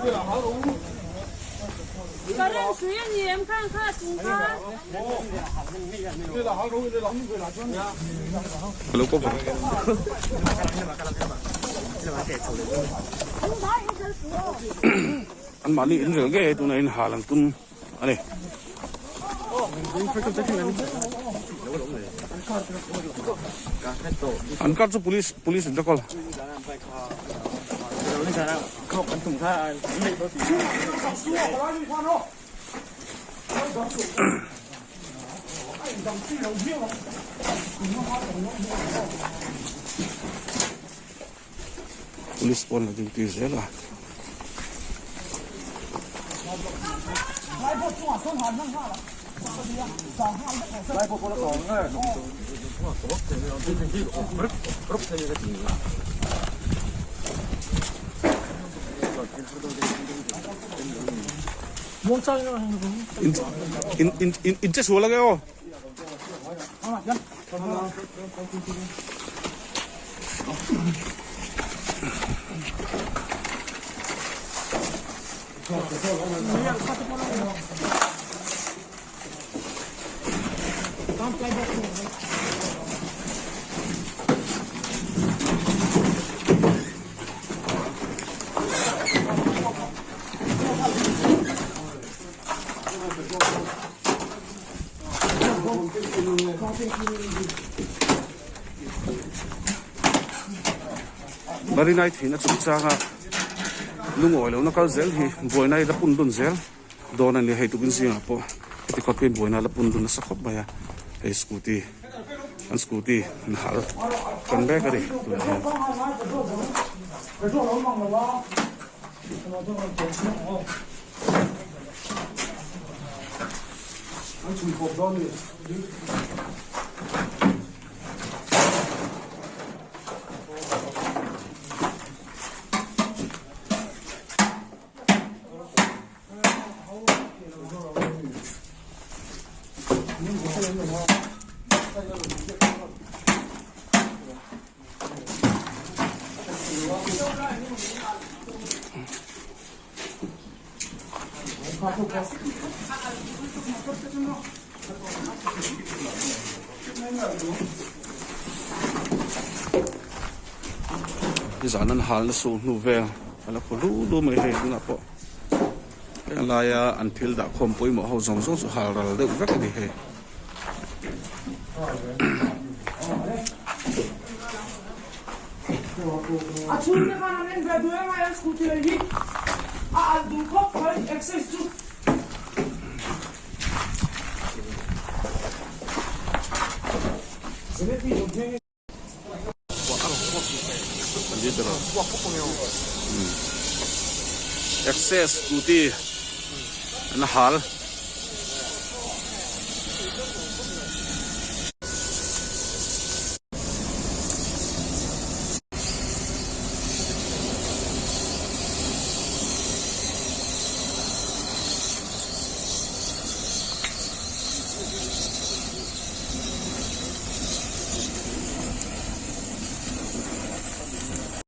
Ka lo cover. An mahni in rel ngei tuna in hal an tum a ni. An car chu police police in ta kawl. Police pawn a duty zel a. In in in in che sual ange aw. Marinai theihna chungchanga lungawi lohna kal zel hi buaina hi la pun dun zel dawn a ni hei tukin zingah pawh heti khawp hian buaina la pun dun nasa khawp mai a hei scooty an scooty an hal tan mek a ni tunah hian. Nizan an hal na suh hnu vel a la khaw lu lu mai hei tunah pawh heng laia an thil dah khawm pawimawh ho zawng zawng chu hal ral deuh vek a ni hei. A chhungte khan an en ve duh em a an scooty lei hi a alh duh khawp mai access chu. Access scooty an hal.